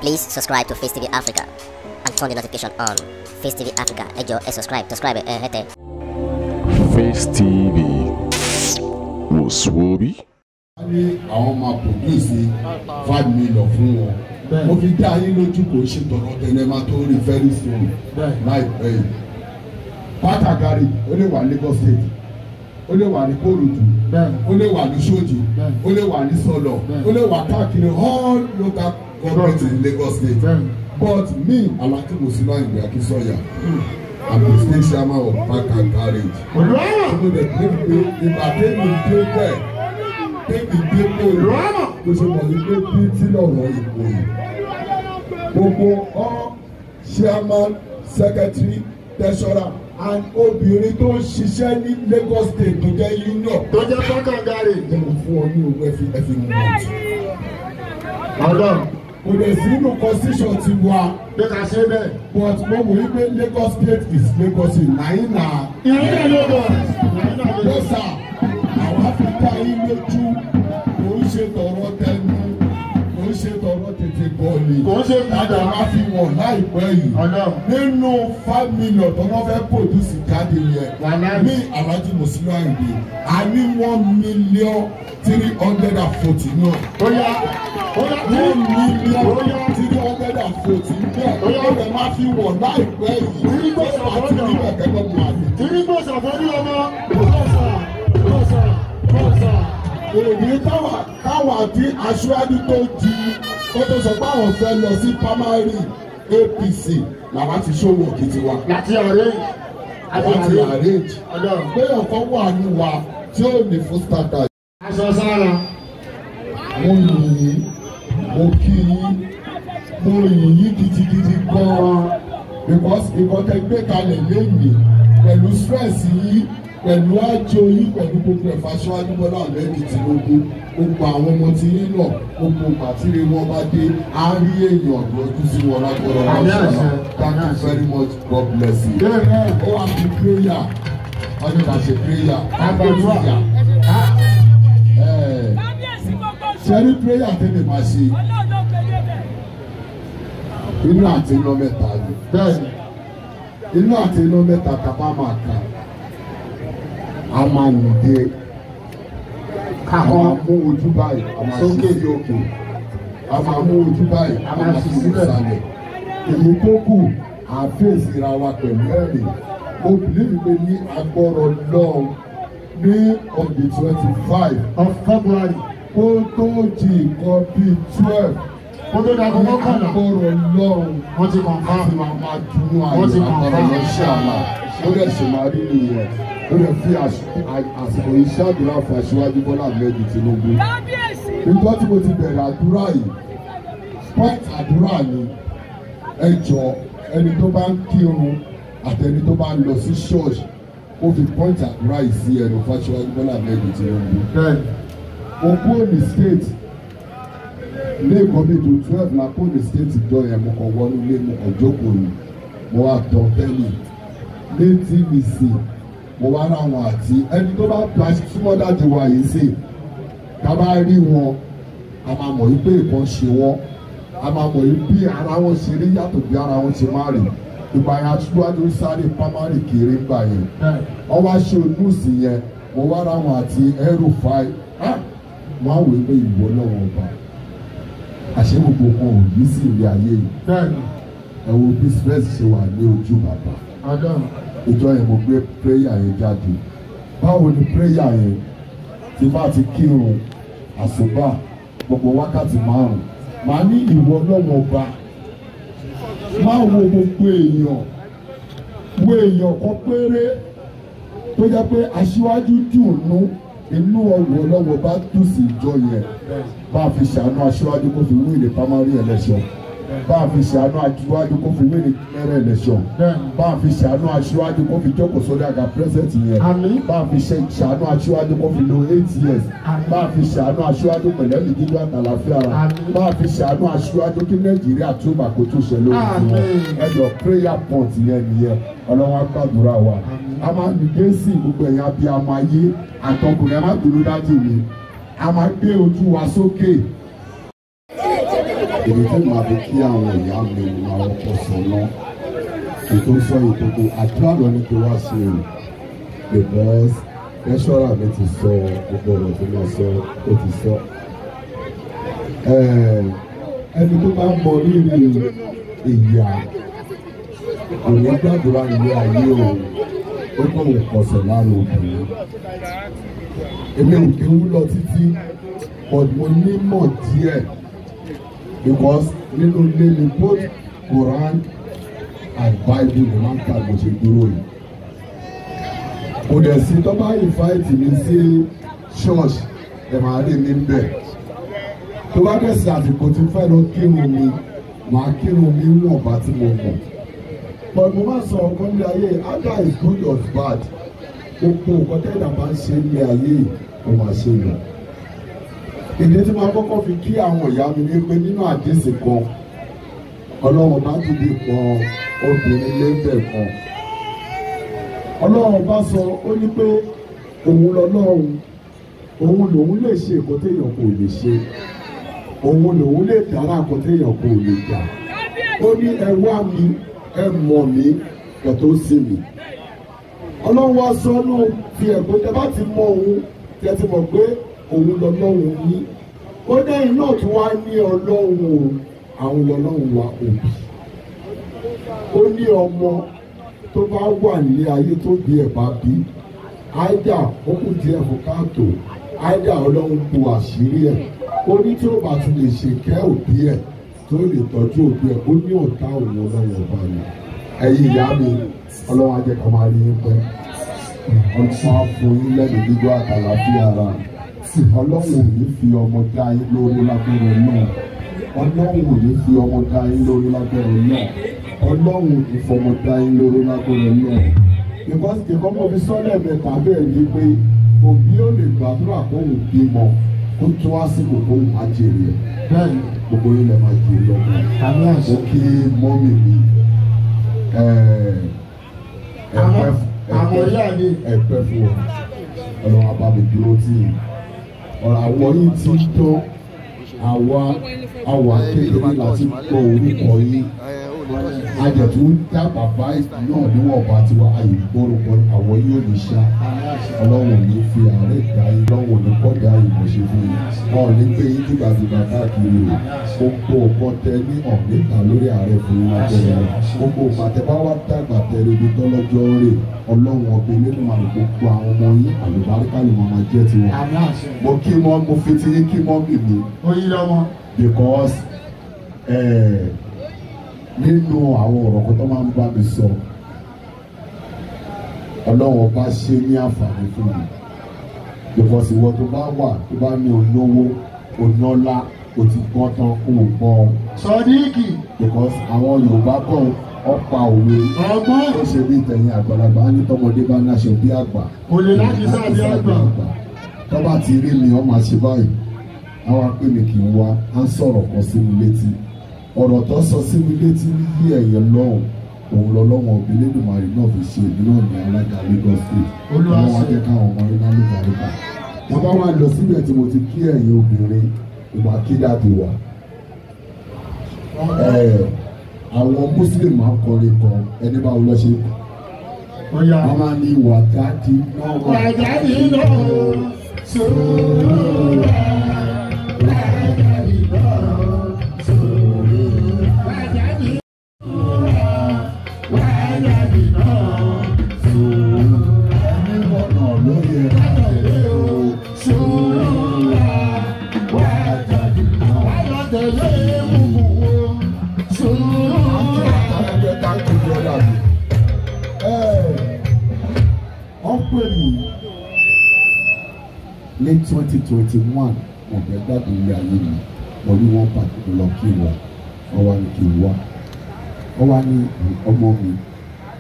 Please subscribe to Face TV Africa and turn the notification on. Face TV Africa, ẹ jọ̀ọ́ ẹ subscribe, subscribe ẹ hẹ́tẹ̀. Face TV wò sùwòbí. Ní àwọn máa produce 5 million fún wọn. Mo fi dá yín lójú, kò ṣe tọ̀rọ̀ tẹ́lẹ̀ máa tó rí very soon láìpẹ́ yìí. Pátàgárì, ó lè wà Lagos State, ó lè wà ní Kòròdú, ó lè wà ní Ṣòdì, ó lè wà ní Sọlọ, ó lè wà káàkiri all local government in Lagos State. But me, Alhaji Musiliu Ayinde Akinsanya, I'm the state chairman of Park and Garage. Mo dẹ̀ believe pé ìgbà tẹ́mi dé bẹ́ẹ̀, tẹ́mi dé bẹ́ẹ̀, mo ṣe mọ̀ wípé bí tí lọ́rọ̀ ìbò yìí, gbogbo all chairman, secretary, treasurer and obìnrin tó ń ṣiṣẹ́ ní Lagos State tó jẹ́ union tó jẹ́ Park and Garage. Jẹ́ mo fún ọ ní owó ẹfi mú ọtí. Ọlọ́run. Kò dẹ̀ sí nínú constitution ti wa pé ká ṣe bẹ́ẹ̀. But mo wò wípé Lagos State is Lagos State nàí nà. Ìrìnà Lagos. Lọ́sà àwọn Áfíríkà yín lójú, kò ń ṣe tọ̀rọ̀ tẹnu, kò ń ṣe tọ̀rọ̀ tètè bọ̀ọ̀lì. Kò ń ṣe láti padà. Wá fi wọ̀n láìpẹ́ yìí. Ọlọ́run. Nínú 5 million tó wọ́n fẹ́ produce jáde yẹn, Wàláhì. ní Alhaji Musiliu Ayinde, a ní 1,340,000 náà. Ó yá, ó yá. 1,340,000 bẹ́ẹ̀, ó lè má fi wọ̀n láìpẹ́ yìí. Àti níbẹ̀ kẹ́kọ̀ọ́ mọ̀ àlè. Tìrìgbòsà fọ́dún ọmọ. Bọ́sà, bọ́sà, bọ́sà. Èyí táwa tí aṣáájú tó di tó tó sọ pé àwọn fẹ́ lọ sí primary APC làwa ti ṣòwò òkìtì wa. Láti arrange. Àwa ti arrange. Ọlọ́run. Pé ọ̀kan wà ní wa tí ó ní fún starter. Aṣọ sára. Mo yìn yín, mo kí yín, mo yìn yín gidigidi gan-an, because nǹkan tẹ́ gbé kalẹ̀ lẹ́yìn pẹ̀lú stress yín, pẹ̀lú àjò yín, pẹ̀lú gbogbo ẹ̀fà aṣáájú Bọ́lá Ahmed Tinubu, gbogbo àwọn ọmọ tí yín náà, gbogbo pàtírí wọn bá dé, á rí èèyàn lọ́dún sí wọn lágbọ́dọ̀ Àmín àṣẹ. Thank you very much, God bless you. Amen. Ó wà ní prayer, wọ́n ní ká ṣe prayer. Àgbàdua. Ṣẹ́rí prayer tẹ́lẹ̀ máa ṣe, inú àti iná mẹ́ta ni. Bẹ́ẹ̀ni. Inú àti iná mẹ́ta tá a bá máa kà, a máa nìde, a máa mú ojú báyìí, a máa ṣí sí òkè, a máa mú ojú báyìí, a máa ṣí sí ìsàlẹ̀, èyí tó kù à fèsì ra wa pẹ̀lú ẹ̀rìn. Mo believe pé ní agbọ́rọ̀ lọ́hùn ní on the 25 of February. Kó tó di nǹkan bíi 12 Kó tó dago ní 11. Agbọ́rọ̀ lọ́hùn Wọ́n ti a confirm. ti máa máa dunu Wọ́n ti ayọ̀ agbára confirm. lọ sí àlà. Ó dẹ̀ ṣe máa rí nìyẹn. Ó dẹ̀ fi àsìkò yìí ṣàdúrà fún aṣíwájú Bọ́lá Ahmed Tinubu. Nígbà tí mo ti bẹ̀rẹ̀ àdúrà yìí, point àdúrà ni, ẹ jọ, ẹni tó bá ń kírun àtẹni tó bá ń lọ sí ṣọ́ọ̀ṣì, ó fi point àdúrà yìí sí ẹnu fún aṣíwájú Bọ́lá Ahmed Tinubu. Bẹ́ẹ̀ni. Mo kúrò ní state ní nǹkan bíi tó 12 la kúrò ní state ìjọ yẹn. Mo kàn wọnú ilé, mo kàn jókòó ni, mo wá tán tẹ́lẹ̀ ní TVC, mo wá ráwọn àti ẹni tó bá gba súnmọ́ dájú wa yìí sí, ká bá rí wọn, a máa mọ̀ wípé nǹkan ṣe wọ́n, a máa mọ̀ wípé bí ara wọn ṣe rí yàtọ̀ bí ara wọn ṣe má rí. Ìgbà yẹn, aṣíwájú ń sáré primary kiri ńgbà yẹn. Bẹ́ẹ̀ni. Wọ́n wá ṣe onúùsì yẹn, mo wá ráwọn àti El-Rufai, wọ́n á wò pé ìwọ lọ́wọ́ ọba, àṣé gbogbo kan ò yí sí ilé ayé yìí. Bẹ́ẹ̀ni. Ẹ wo bí stress ṣe wà ní ojú bàbá. Ọlọ́run. Ìjọ yẹn, mo gbé prayer yẹn jáde. Báwo ni prayer yẹn? Tí bá ti kírun àsùbá, gbogbo wákàtí 5, màá ní ìwọ lọ́wọ́ ọba, máa wo gbogbo èèyàn, wo èèyàn kan péré tó jẹ́ pé aṣíwájú dùn nú, inú ọwọ́ lọ́wọ́ bá dùn sí ìjọ yẹn, bá a fi ṣàánú aṣíwájú kó fi win primary election, bá a fi ṣàánú aṣíwájú kó fi win general election, Bẹ́ẹ̀ni. bá a fi ṣàánú aṣíwájú kó fi jókòó sórí àga president yẹn, Àmín. bá a fi ṣàánú aṣíwájú kó fi lo 8 years, Àmín. bá a fi ṣàánú aṣíwájú pẹ̀lú ẹ̀mí gígùn àtàlàfíà ara, Àmín. bá a fi ṣàánú aṣíwájú kí Nàìjíríà túbà kó tún ṣe lórí tiwọn. Àmín. Ẹjọ, prayer point yẹn nìyẹn. Ọlọ́wọ́n á gbàdúrà wa. Àmín. A máa nìgbé sí gbogbo ẹ̀yà bíi àmọ́ ayé àtọkùnrin, ẹ má dúró dájú mi, a máa gbé ojú wa sókè. Èmi tí màá fi kí àwọn ìyá mi ní àwọn ọkọ̀ sọ náà. Ètò sọ ìtòkò àdúrà lọ ní kí wá ṣe o. Because lẹ́ṣọ́rà mi ti sọ gbogbo ọ̀rọ̀ tí mo sọ, ó ti sọ. Ẹni tó bá mọ rírì ìyá kò ní gbàdúrà ilé ayé o, ó kọ̀ wò kọsẹ̀ lára obìnrin. Èmi ò kéwú lọ títí, but mo nímọ̀ díẹ̀ because nínú ilé mi both Quran and Bible ni máa ń kà bó ṣe dúró yìí. Kò dẹ̀ sí tó bá invite mi sí church, ẹ̀ máa rí mi bẹ̀. Tó bá dẹ̀ sí àsìkò tí fẹ́ lọ kírun mi, màá kírun mi wọ̀nba tí mo mọ̀. But mo máa sọ ọ̀kan ní ayé, either is good or bad. Gbogbo nǹkan tẹ́lẹ̀ bá ń ṣe ní ayé kò máa ṣe lọ. Ìdí tí màá kọ́kọ́ fi kí àwọn ìyá mi ní pé nínú àdísì kan, Ọlọ́run bá dìde kan obìnrin lẹ́bẹ̀ kan. Ọlọ́run bá sọ ó ní pé òun lọ́lọ́run, òun lòun lè ṣe nǹkan téèyàn kò lè ṣe, òun lòun lè dára nǹkan téèyàn kò lè dà. Ó ní ẹ wá mi, ẹ mọ̀ mí, ẹ tó sí mi. Ọlọ́run wá sọ ọ́nà fi ẹ̀gbọ́n tẹ bá ti mọ òun, tẹ ti mọ̀ pé òun lọ́lọ́run yín. Ó dẹ́yìn náà tún wá ní Ọlọ́run o, àwọn lọ́lọ́run wa òbí. Ó ní ọmọ tó bá wà ní ayé tó bí ẹ̀ bá bí, áìdá ó kù díẹ̀ fún káàtó, áìdá Ọlọ́run bu àṣírí ẹ̀. Ó ní tí ó bá ti lè ṣèkẹ́ òbí ẹ̀, tó lè tọ́jú òbí ẹ̀, ó ní ọ̀tá òun Ọlọ́run ọba ni. Ẹ̀yin ìyá mi, Ọlọ́run á jẹ́ ká máa rí yín pẹ́. Ọlọ́run á fún yín lẹ́nu gbígbó àtàlàfíà ara. Ọlọ́run ò ní fi ọmọ dá yín lóró lágbára náà. Ọlọ́run ò ní fi ọmọ dá yín lóró lágbára náà. Ọlọ́run ò ní fọmọ dá yín lóró lágbára náà. Because ìkọ́ mọ́ fi sọ́lẹ̀ mẹ́ta bẹ́ẹ̀ ni pé òbí ò lè gbàdúrà kóhùn bímọ kó tó àsìkò kóhùn má jèrè ẹ̀. Bẹ́ẹ̀ni. Gbogbo yín lẹ máa jèrè ọmọ. Mo kí mọ́mì mi. Ẹ̀pẹ́ fún ọ. Ọlọ́run á bá mi dúró tì í. Ọ̀rọ̀ àwọn yìí ti tán, àwa àwa kékeré láti gbọ́ orúkọ yín. Àjẹ̀tú dá bàbá náà níwọ̀nba tiwa ayè gbórúkọ àwọn yìí ò ní ṣá. Ọlọ́run ò ní fi àárẹ̀ dá yín, Ọlọ́run ò ní kọ́dà ìmọ̀ṣe fún yín. Wọn ò ní gbé yín dìgbàdìgbà káàkiri o. Gbogbo nǹkan tẹ ní ọ̀nìta lórí ààrẹ fún yín lábẹ́rẹ́ rẹ̀. Gbogbo ìpàtẹ bá wá dàgbà tẹ̀lé ibi tọ́lọ́jọ́ rè. Ọlọ́run ọbẹ̀ nínú màá gbogbo àwọn ọmọ yín àlùbáríkà lè máa jẹ́ tiwọn. Mo kí mọ́ mo fi ti yín kí mọ́ bì mí. Because nínú àwọn ọ̀rọ̀ kan tó máa ń bá mi sọ, Ọlọ́run ọba ṣe ní àǹfààní fún mi. Because ìwọ tó bá wà tó bá ní olówó, onọ́lá, o ti gbọ́n tán kó o gbọ́n. Sọdíkì. Because àwọn Yorùbá bọ̀ ọ̀pá òwe. Ọgbọ́n. Ó ṣe bí ìtẹ̀yìn àgbàlagbà á ní tọmọdé bá náṣọ bí àgbà. Kò lè láti sáàbí àgbà. Tó bá ti rí mi, ọ máa ṣe báyìí. Àwọn apè mi kì í wá, á ń sọ̀rọ̀ kan sí mi létí. Ọ̀rọ̀ tó sọ sí mi létí ní ẹ̀yẹ lọ́hùn. Òun lọ́lọ́wọ́n òbí Lédùmarè náà fi ṣe èmi náà ní alága Lagos State. Ọlọ́run á jẹ́ káwọn ọmọ iná lùbàlùbà. Bàbá wa lọ síbẹ̀ tí mo ti kí ẹ̀yin obìnrin ìwà kídàdì wa. Àwọn Muslim máa ń kọrin kan ẹni báwo lọ ṣe. Wọ́n máa ní wàjáde náà. Wàjáde náà sùúrù. Wàjáde náà sùúrù. Wàjáde wàjáde náà sùúrù. Ẹni mọ̀nà ló yẹ ká tẹ̀lé o. Sùúrù. Wàjáde náà. Wàjáde tẹ̀lé gbogbo o. Sùúrù. Wọ́n pè mí ní 2021, wọ́n fẹ́ gbádùn ilé ayé mi, mo ní wọ́n pàtó lọ kí wọn, wọ́n wá ní kí n wá, wọ́n wá ní ọmọ mi,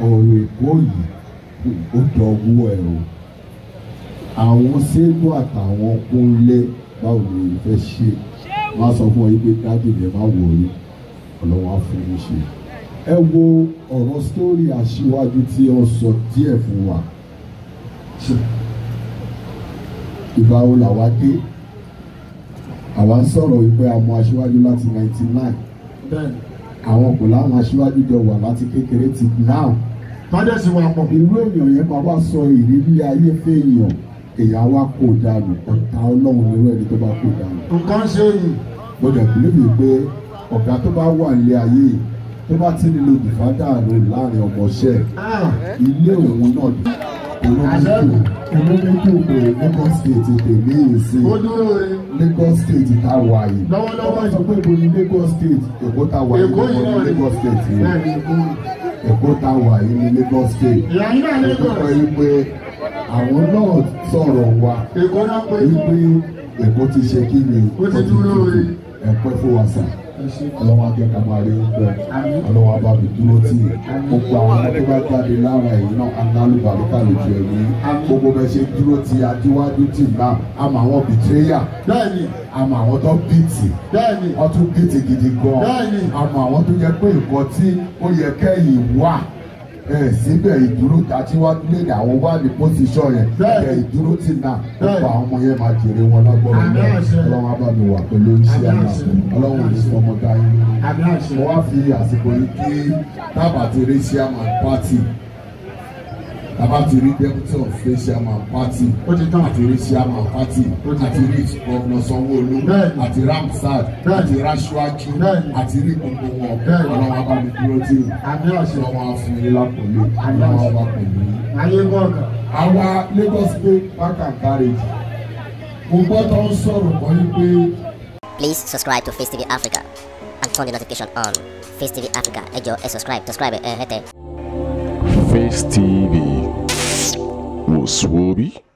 ọ̀rọ̀ Èkó yìí ó dọ̀wọ́ ẹ̀ o, àwọn Ségun àtàwọn Kúnlé báwo ni ìfẹ́ ṣe, wọ́n á sọ fún ọ yí pé dájú mi ẹ má wò rí, Ọlọ́run á fún mi ṣe. Ẹ wo ọ̀rọ̀ sítórì aṣíwájú tí ó sọ díẹ̀ fún wa. Ìgbà wo làwa dé? Àwa ń sọ̀rọ̀ wípé a mọ aṣíwájú láti 99. Àwọn kò láwọn aṣíwájú jọ wà láti kékeré ti now. Tọ́jọ́sí wa pọ̀. Irú èèyàn yẹn máa wá sọ ìrírí ayé fẹ́yàn, èèyàn wá kó dànù, ọ̀tá Ọlọ́run nírú ẹni tó bá kó dànù. Nǹkan ṣe yìí. Mo dẹ̀ believe pé ọ̀gá tó bá wà nílé ayé yìí tó bá ti nílò dìfádà rò láàrin ọmọọṣẹ́ ilé òun náà olómìnkù pé Lagos State tèmi ìsìn Lagos State tá a wà yìí. Lọ́wọ́lọ́wọ́ sọ pé ibo ni Lagos State, Èkó tá a wà yìí ní Lagos State yìí. Èkó tá a wà yìí ní Lagos State. Èkó pé wípé àwọn náà sọ̀rọ̀ wa wípé Èkó ti ṣe kí ni ó ti dúró rí. Ẹ̀pẹ́ fún wa sà, Ọlọ́wọ́ ajẹ́ ká máa rí bẹ́ẹ̀, Ọlọ́wọ́ abá mi dúró tì í. Gbogbo àwọn ọmọ tó bá jáde lára ẹ̀yìn náà alálùbáríkà lójú ẹ̀mí. Gbogbo bẹ́ẹ̀ ṣe dúró ti adíwájú tì náà, àmọ́ àwọn bìtírẹ́yà, àmọ́ àwọn tó bìtì, wọ́n tún bìtì gidi gan, àmọ́ àwọn tó yẹ pé nǹkan tí ó yẹ kẹ́yìn wà síbẹ̀ ìdúró aṣíwájú lé ní àwọn wà ní pòsíṣọ̀ yẹn ẹ̀ ìdúró tì náà gbogbo àwọn ọmọ yẹn máa jèrè wọn lágbọ́rọ̀ náà. Ọlọ́run á bá mi wà pẹ̀lú iṣẹ́ àná, Ọlọ́run ò ní fọmọ dá yín lórí. Mo wá fi àsìkò yìí kí tábà ti rí chairman party, tábà ti rí deputy of state chairman party, àti rí chairman party, àti rí governor Sanwó-Olú, àti Ramsad, àti Rashwaju, àti rí gbogbo wọn. Ọlọ́run á bá mi dúró tì í, Ọlọ́run á fún yín lápòlé, Ọlọ́run á wà pẹ̀lú yín. Àwa Lagos State Park and Garage, mo gbọ́ tó ń sọ̀rọ̀ kọ́ yín pé. Please subscribe to Face TV Africa and turn the notification on. Face TV Africa, ẹ jọ̀ọ́ ẹ subscribe, subscribe ẹ hẹ́tẹ̀. Face TV was Swoby.